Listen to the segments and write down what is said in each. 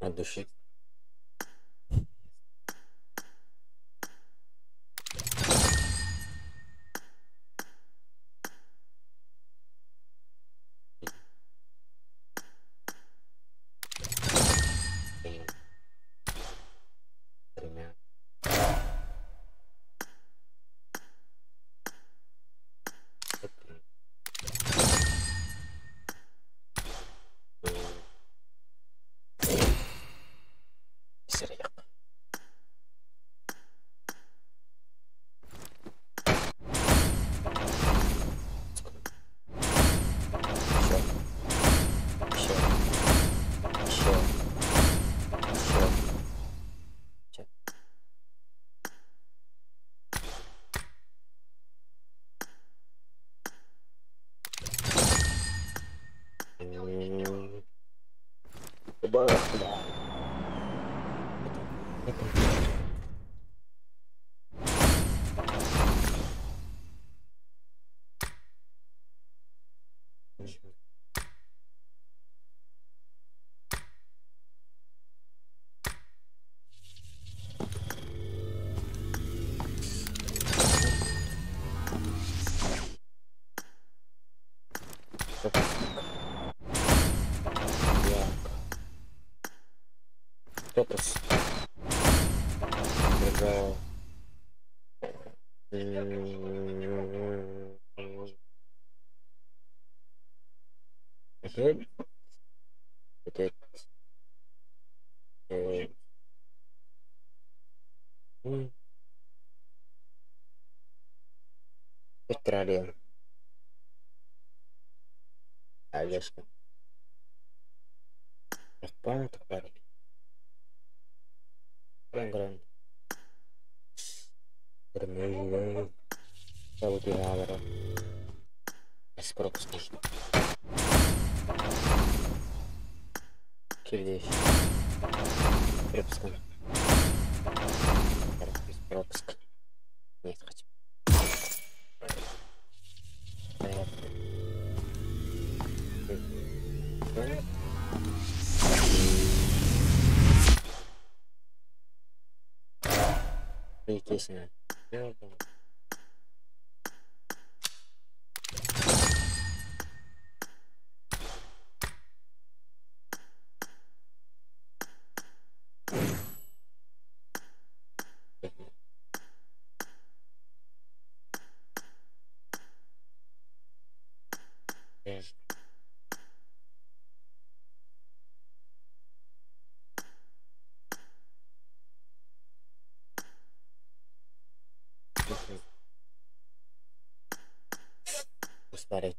От души. Тремя. Сирийэх. Еще. Еще. Еще. Еще. Еще. Бах, да. Это. Пропуск. Предлагаю. Опять? Опять. Петралия. Алешка. Keren keren. Без пропуска. Кирдей. Пропуска. Без пропуска. Нет, хочу. Понятно. Естественно. Посмотреть.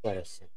Барысın.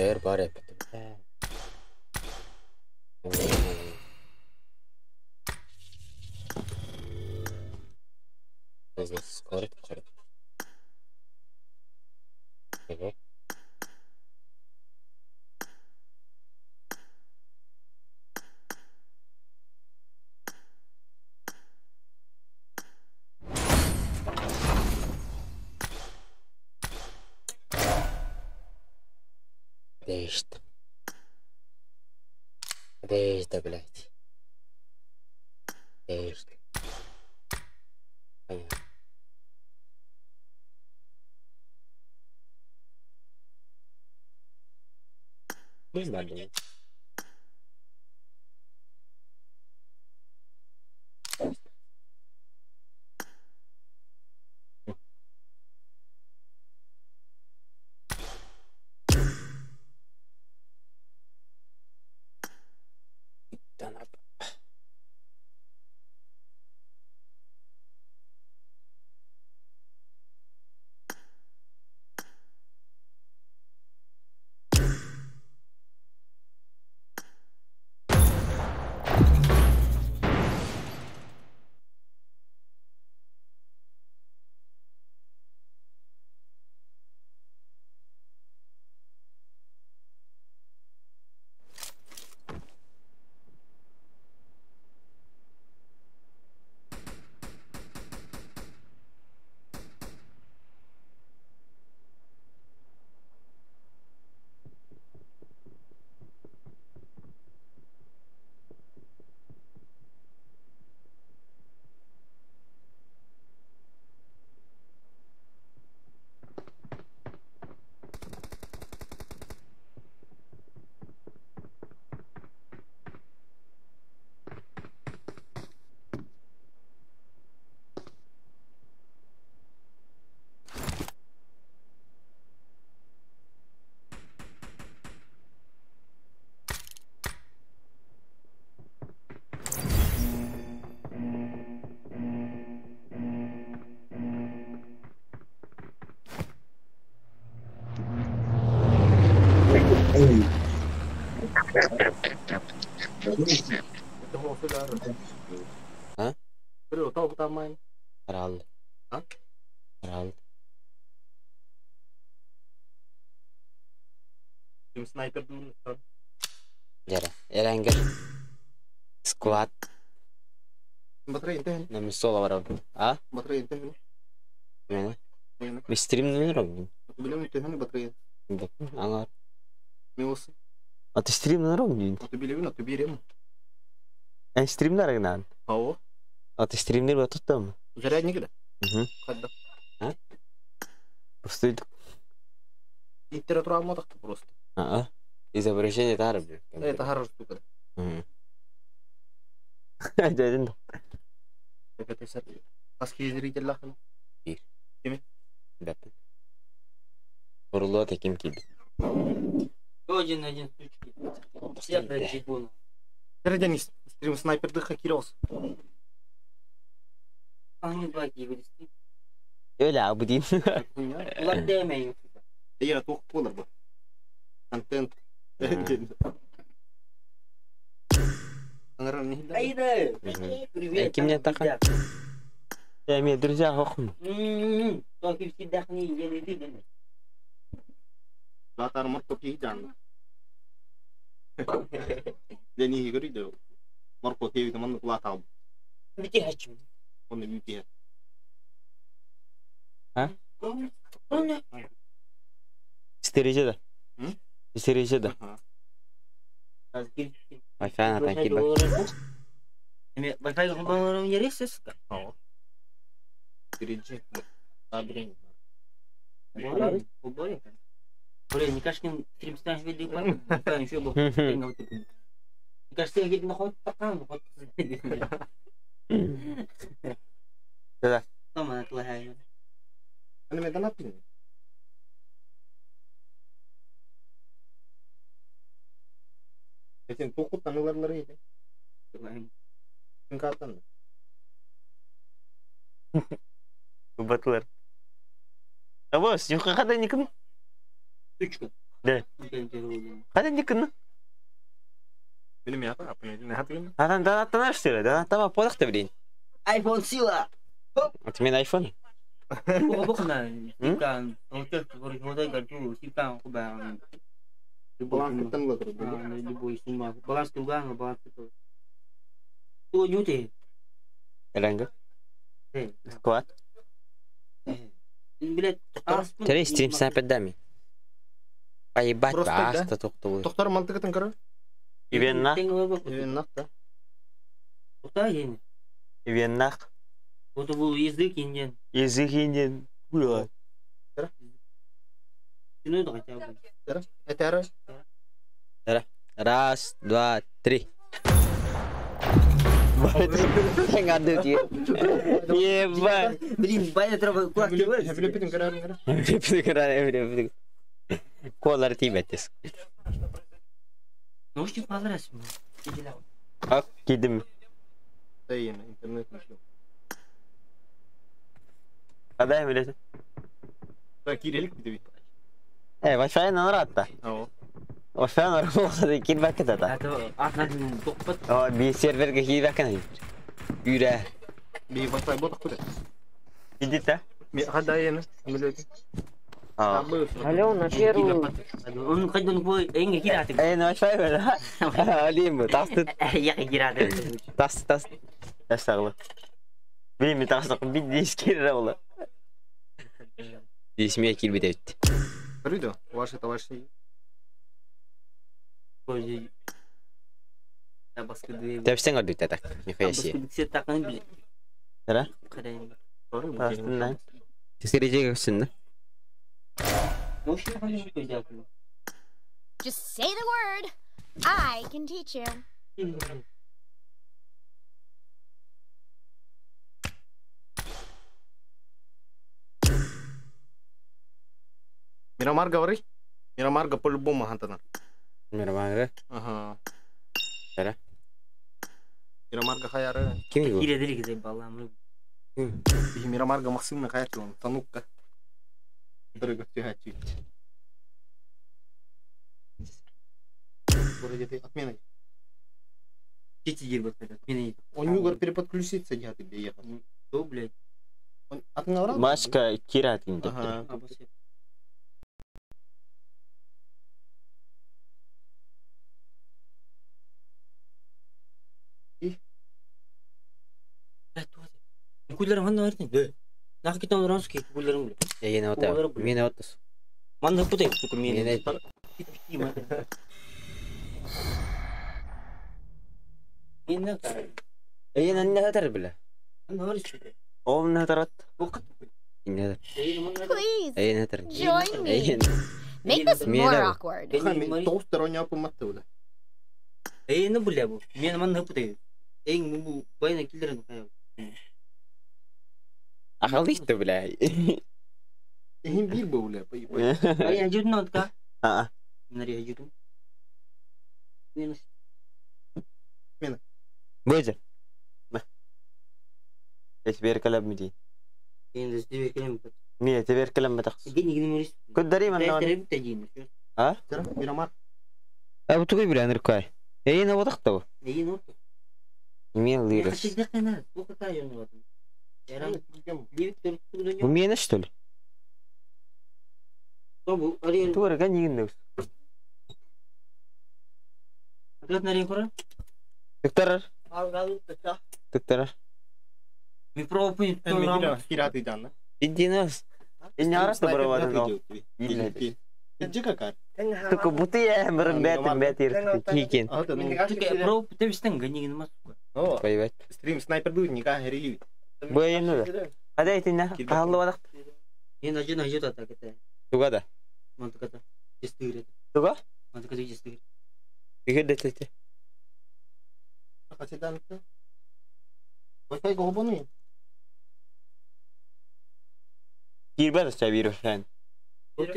Эр бар эппитим. Здесь скорость, скорость. Надежда. Надежда, блядь. Надежда. Понятно. Не знаю. А? Раунд. А? Раунд. Снайпер Дьэрэ, эрэнгер сквад Батарей интehen. на соло барабын. А? Батарей интehen. Мene. Стримнер робин. Билем интehen батарея. Аңар. Милос. А ты стримнер робин? А ты билем, а ты берем. Эн стримнер гынан. Ао. А ты стримнер батуттам. Зарядник да? Угу. Хадда. А? Пустый. Литература алмадык просто. А, изображение тары. Это хорошая штука. Дедин. Это Аски зритель лахын. Bir. Kimi? Бәппин. Бурулуа таким килди. Один один сучки. Я прочекуну. Зарядник стрим снайпер дыха кирос. Они два киберсти. Öyle abi değil. Улар демейм. Я тух полар бу. Контент. Аңаран не Айда. Привет. Кимне тахан? Я имею друзья хохм. Только всегда не я не видел. Латар Марко кийдан. Дени говорит, Марко кийди ман латал. Бити хачым. Он не А? Стереже да. Стереже да. Wi-Fi атан килбек. Wi-Fi kullanırım yeri ses. Стереже. Табрин. Блин, не кажется, стрим станешь видео, еще был. Не кажется, я на ход такан, ход. Да. Там она твоя. Аны мен данаппин. Этин тохут аныларлары edi. Каттан. Батлер. Абос, юха хада никын? Сучка. Да. Хада никын? Билим я, апын не хатыгын. Адан данаттан что ли? Данаттама подах блин. iPhone сила. Вот мен iPhone. Баланс каттан латыр. Любой снимал. Баланс кылган, баланс То нюте. Эленге. Сквад. Блядь, Три стрим снайпер дами. Поебать, аста тоқтулы. Тоқтар мантыгытын кара. Ивеннах. Ивеннах, да. Тоқтар ени. Ивеннах. Вот был язык индиан. Язык индиан. Куя. Ну это хотя бы. Это Раз, два, три. Ебать. Блин, баят треба кулак. Колар тибетес. Ну что понравилось мне? Ак, кидим. Да, интернет нашел. Адай билете. Да, кирилик бит. Wi-Fi наратта. Wi-Fi нарат кирбек это. О, би серверге кирбек на. Юра. Би Wi-Fi ботак куда? Иди та. Ми хадай на. Алло, на первую. Он хоть бы энге кираты. Эй, ну Wi-Fi да. Алим, тасты. Я кираты. Тас, тас. Тастагылы. Билим, тастак бит дискер ола. Дисмия кирбит этти. Рыдо, ваши товарищи. Тепсең ордуйт так, нихуя себе. Да? Тастын Тесережеге күсін, Just say the word. I can teach you. Мирамар говори. Мирамарга по-любому хантана. Мирамарга? Ага. Да. Мирамарга хаяры. Ким его? Мирамарга Максимна хаяры, танукка. Дорого тягачи. Вроде ты отмена. Он не говорит переподключиться, я тебе ехал. Что, блядь? Он отменал? Машка Кират. Ага. Кулерым ханна бартын. Нах китан рански кулерым бля. Эйен ота. Мен отус. Манна путай сука мен. Мен Мен Эйен анна хатар бля. Ханна бар сука. Ол не тарат. Please Эйен хатар. join me. Эйен. Make this Мен more да. awkward. Тоғыз ойнап болматты бля. Эйен бля бу. Мен манна путай. Эйн бу байна килдерин кая. Ахалдыйты бля. Эхин бир бу бля. Ай ажудун отка. Аа. Нари ажудун. Мен Бөжө. Эч бер калап миди. Эйен дебе келем. Мие тебер калам батакс. Гени гени морис. Көддери манна. Тажин. А? Мирамар. Абу тугай бля ныркай. Эйен абадакта бу. Эйен оту. Мен лирес. Бу мени что ли? Тугара ган йигин Тыктарар. Тыктарар. Идинас. Инярас да барабан. Только будто я бэтин бэтир кикен. Поебать. Стрим снайпер будет никак хери. Бэйн да. Хада итинна. Кахаллы вадак. Тугада. Туга? Игер дете. Wi-Fi голбону. Кирбер чабир фен. Бир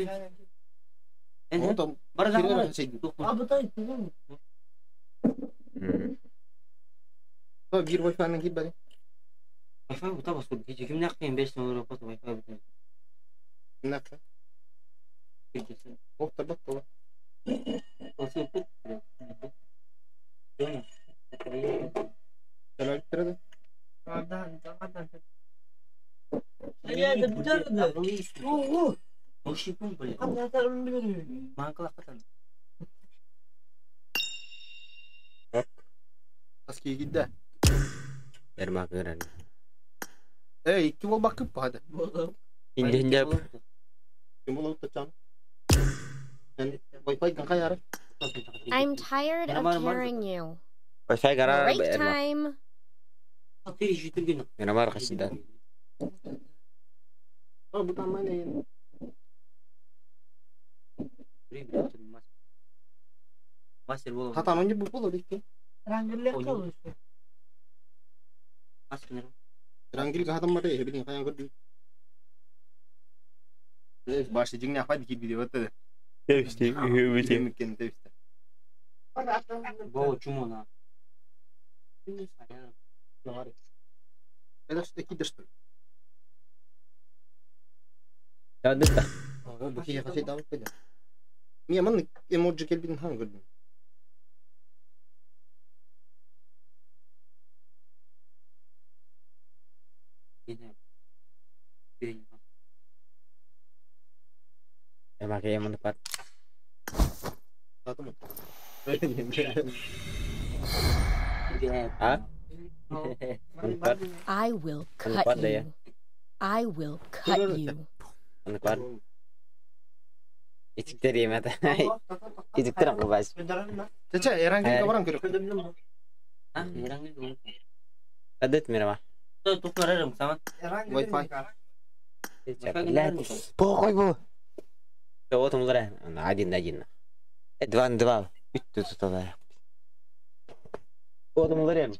Wi-Fi-нан кирбери. Wi-Fi бута басып, кече кимне аккын 5 сом Европа Wi-Fi бута. Накка. Октор бак Басып Аски гидде. Эрмак көрөн. Эй, икки бол бакып бады. Индендеп. Ким болот тачан? Мен Wi-Fi ган каяр. I'm tired of carrying you. Wi-Fi гарар Break эрмак. time. Мирамар кашында. Бу там мен. Мастер болот. Хатан онди бу болот икки. Мастер. Рангил хатан бары, хебин каян көрдү. Башы жиңне апайды кирби деп атты. Тебисти, хөбүти. Меккен тебисти. Боо чумона. Это что такие что ли? Ядыта. Бу кие хасай дабы пойда. Мия ман эмоджи келбин хан көрдүм. Эрмак эмон пат. Татым. А? I will cut Ano you. I will cut you. Аныквар. Ичиктер емет. Ичиктер акыбаш. Чече, Эрангил барам көрөк. Адет мирама. Wi-Fi. Блядь. Похуй бу. Вот он зря. Один один. Два на два. Үттү тутала. Вот он зря.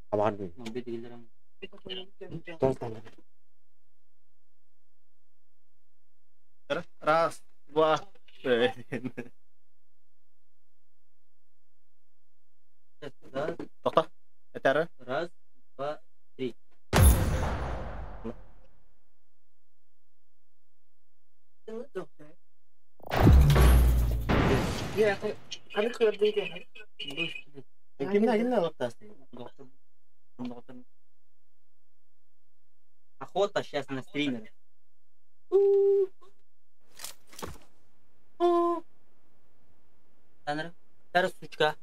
Абардын. Раз, два. Токта. Этара. Раз, два, три. Кимне кимне алып Охота сейчас на стримера. Таныр, тар сучка.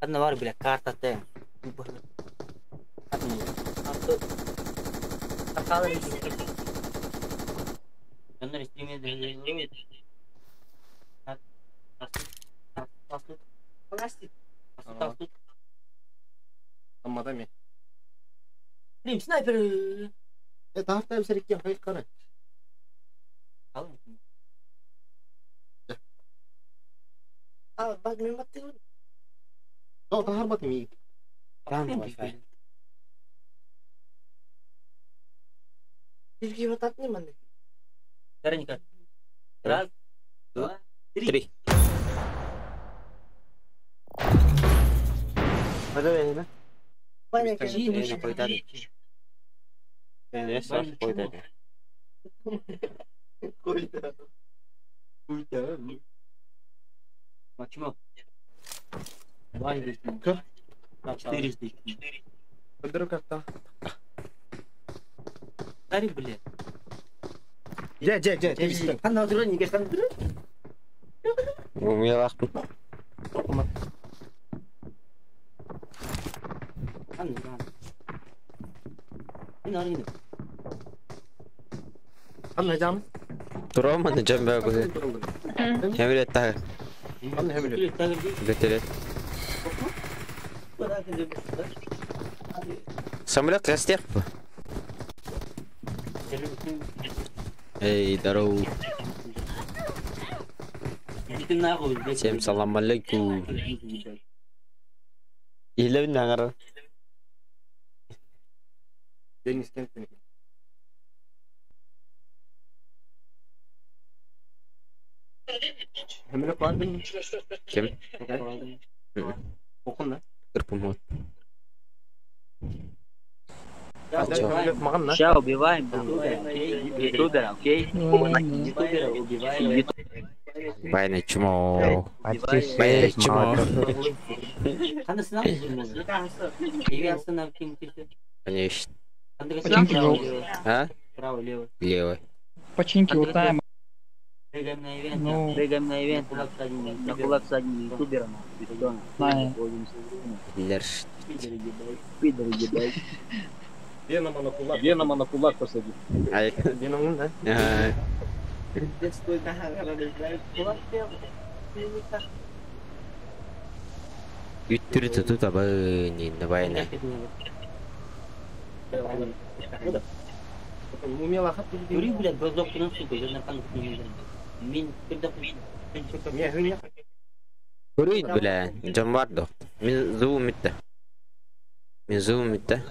Одна бар, бля, карта Т. Снайпер! Там Wi-Fi. Раз, два, три. Почему? 400. Дари, блядь. Самолет растет. Эй, здорово. Всем салам алейкум. Или нагар. Кем? Сейчас убиваем ютубера, окей? Ютубера убиваем. Байна чмо. Байна чмо. Конечно. А? Право, лево. Лево. Починки лутаем. Прыгаем на ивент, ну... прыгаем на ивент, на кулак садим ютубера, Пидоры, ебать. Венома на кулак посади. Веном, да? Үттүрү туту табы не давай. Юрий, блядь, базок на сука, я на канал не Мин Көрүйт, бля, жамбар доқты. Мен зуым бітті. Мен зуым бітті.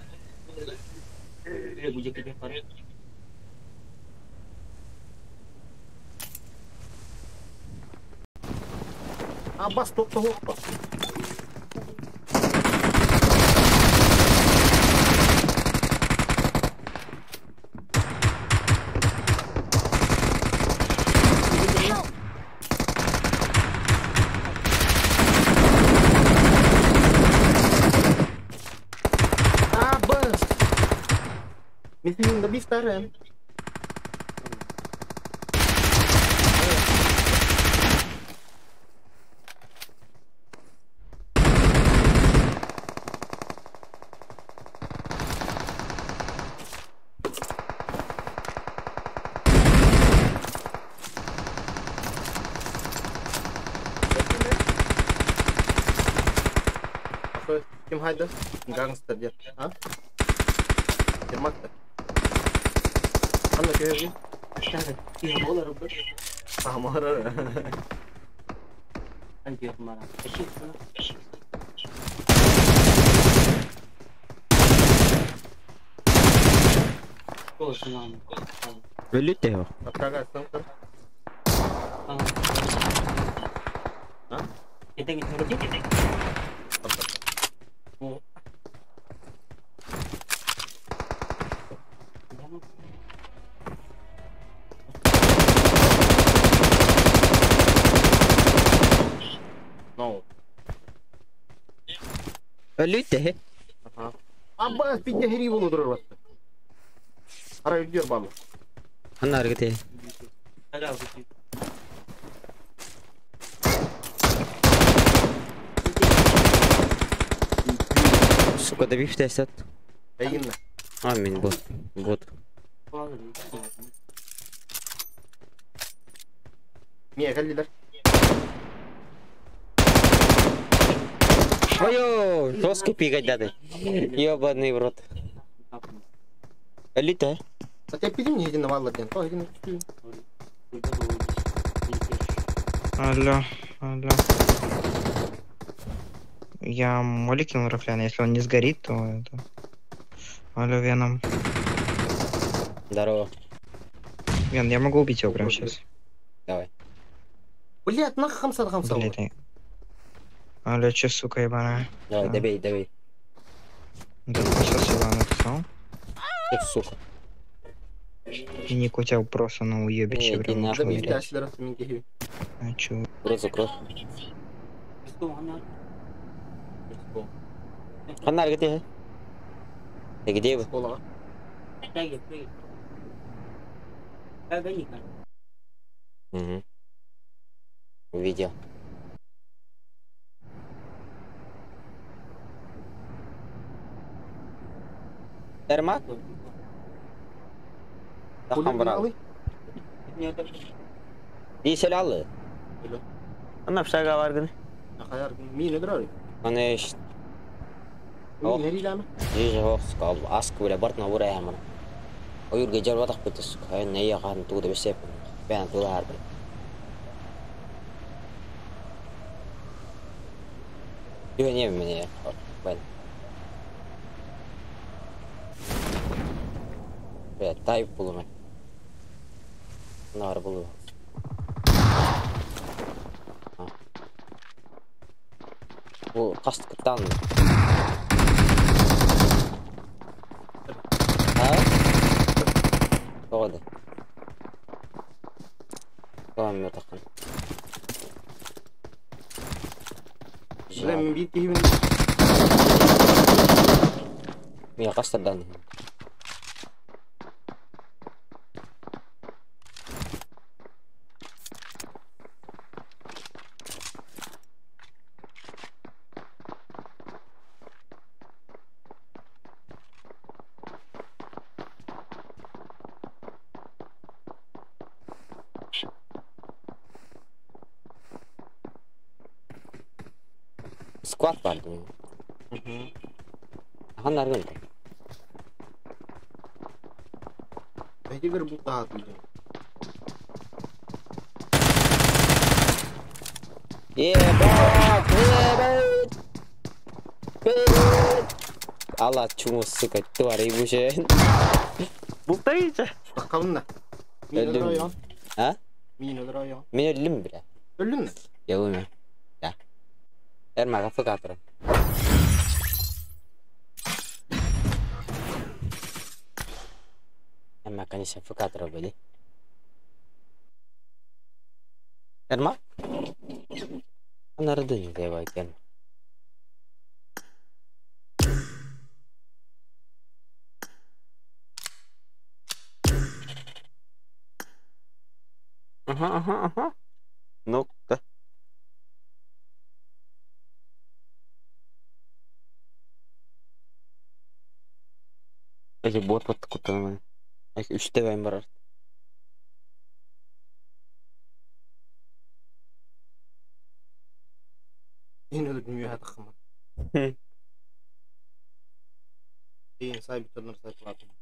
Аббас, тоқта хоқпа. Missing the beef. Kim hayda? Gangster diye. Ha? Kim attı? Anla köy Tamam. Өлүт его. Өлүт. Аббас пидде хери болу турар батты. Ара үрдер балы. Ана аргыте. Сука, добив тесят. Эйгинна. А, мин бот. Бот. Мия кэллилэр. Ой, жестко пикать дады. Ёбаный в рот. Элита. Тэппитим иһитиннэ бааллар диэн. Тоҕо иһитиннэ түстүү. Алло, алло. Я молик кинул Рафляна, если он не сгорит, то это... Алло, Веном. Здорово. Вен, я могу убить его прямо сейчас. Давай. Блядь, нах хамсат хамсат. Блядь, я- Алло, чё, сука, ебаная? Давай, А. добей, добей. Да, сейчас я написал. Ты, сука. И ник у тебя просто на уебище Эй, иди прям нахуй. ушел, Да блядь. бир мин киһи. А чё? Рот закрой. Ханна, где? Ты где вы? Школаҕа. Угу. Увидел. Эрмак? Тахан брал. Дийсел алды. Ана пшага бар гыны. Ахаяр мин өдөрөр. Аны иш Мин хериләме? жиже хох сука аск биле бартна бура ямана. Ойурга жар батак бит сука. Не яган тугда бесеп. Бен тула харбы. Юу не мне. Бен. Бе, тайп булу мен. Нар булу. Бу каст кыттан. А? Тоғады. Тоғам мен таққан. Бля, мин бир киһи Мен қастардан. Сквад бар дейм. Ахан аргын. Бәйтигер бу таат үйден. Ебать, ебать. Ебать. Алла чуму, сука, тварь ебучая. Бултайча. Таққабынна. Мин Өлдүм. өдөрөр ян. А? Мин өдөрөр ян. Мен өлдүм, бля. Өлдүн. Я умер. Да. Эрмага фк атырам. Эрма, конечно, фк атырам, бля. Эрма? Анарды не давай, Эрма. Ага, ага, ага. Ну-ка. Эти бот вот кутаны. Үч тебен барар. Мин өлдүм үйә таққаман. Дейін сай бүтөрнөр сай платым.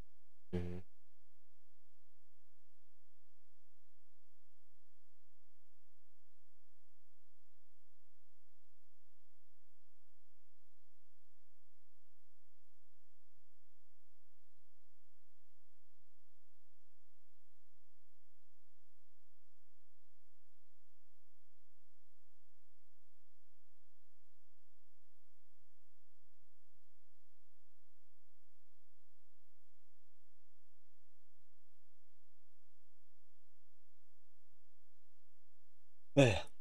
Эх.